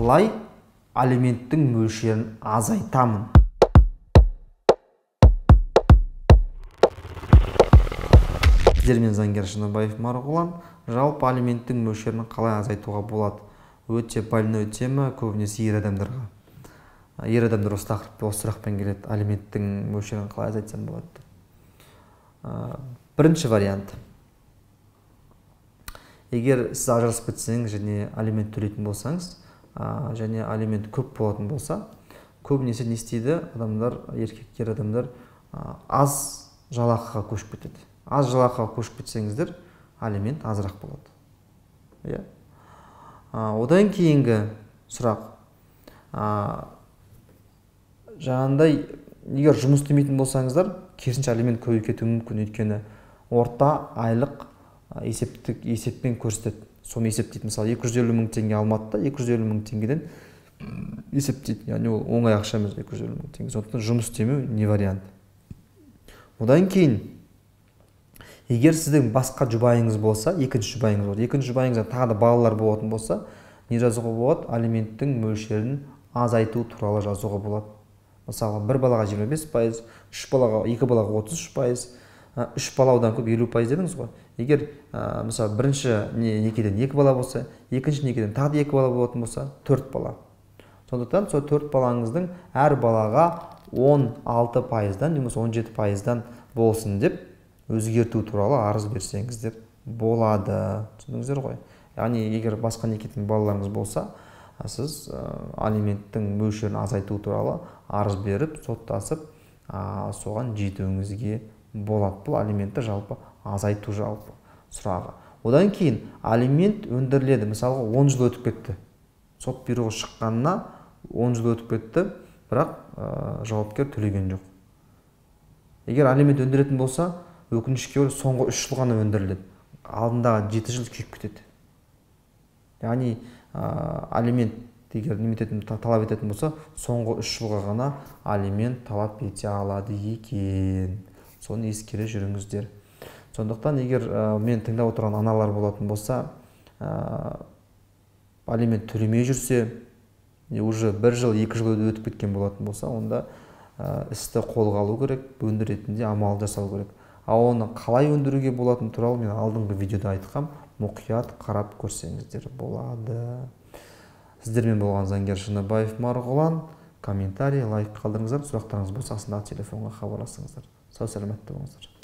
Қалай алименттің мөлшерін азайтамын? Сіздермен заңгер Шыныбаев Марғұлан. Жалпы алименттің мөлшерін қалай азайтуға болады? Өте больной тема, көбінесе ер адамдарға. Ер адамдар осы тақырыпта осы сұрақпен келеді. Алименттің мөлшерін қалай азайтсам болады деп. Бірінші вариант. Егер сіз ажырасып кетсеңіз және алимент төлейтін болсаңыз, және алимент көп болатын болса, көбінесе не істейді адамдар, еркектер адамдар аз жалақыға көшіп кетеді. Аз жалақыға көшіп кетсеңіздер, алимент азырақ болады. Иә. Одан кейінгі сұрақ. Жаңағындай, егер жұмыс істемейтін болсаңыздар, керісінше алимент көбейіп кетуі мүмкін, өйткені орта айлық есептік есеппен көрсетеді. Соны есептейді. Мысалы, 250 мың теңге Алматыда, 250 мың теңгеден есептейді. Яғни ол оңай ақша емес, 250 мың теңге. Сондықтан жұмыс істемеу не вариант. Одан кейін, егер сіздің басқа жұбайыңыз болса, екінші жұбайыңыз болады, екінші жұбайыңызда тағы да балалар болатын болса, не жазуға болады? Алименттің мөлшерін азайту туралы жазуға болады. Мысалы, бір балаға 25%, үш балаға, екі балаға 33%, үш бала одан көп 50% дедіңіз ғой. Егер, мысалы, бірінші некеден 2 бала болса, екінші некеден тағы да 2 бала болатын болса, 4 бала. Сондықтан сол 4 балаңыздың әр балаға 16%-дан немесе 17%-дан болсын деп өзгерту туралы арыз берсеңіздер болады. Түсіндіңіздер ғой? Яғни, егер басқа некеден балаларыңыз болса, сіз алименттің мөлшерін азайту туралы арыз беріп, соттасып, соған жетуіңізге болады. Бұл алиментті жалпы азайту жалпы сұрағы. Одан кейін алимент өндіріледі. Мысалға, 10 жыл өтіп кетті. Сот бұйрығы шыққанына 10 жыл өтіп кетті, бірақ жауапкер төлеген жоқ. Егер алимент өндіретін болса, өкінішке орай соңғы 3 жыл ғана өндіріледі. Алдындағы 7 жыл күйіп кетеді. Яғни, алимент егер талап ететін болса, соңғы 3 жылға ғана алимент талап ете алады екен. Соны ескере жүріңіздер. Сондықтан егер мен тыңдап отырған аналар болатын болса, алимент төлемей жүрсе, уже 1 жыл, 2 жыл өтіп кеткен болатын болса, онда істі қолға алу керек, өндіретінде амал жасау керек. Ал оны қалай өндіруге болатын туралы мен алдыңғы видеода айтқам, мұқият қарап көрсеңіздер болады. Сіздермен болған заңгер Шыныбаев Марғұлан. Комментарий, лайк қалдырыңыздар, сұрақтарыңыз болса астындағы телефонға хабарласыңыздар. Сау саламатты болыңыздар.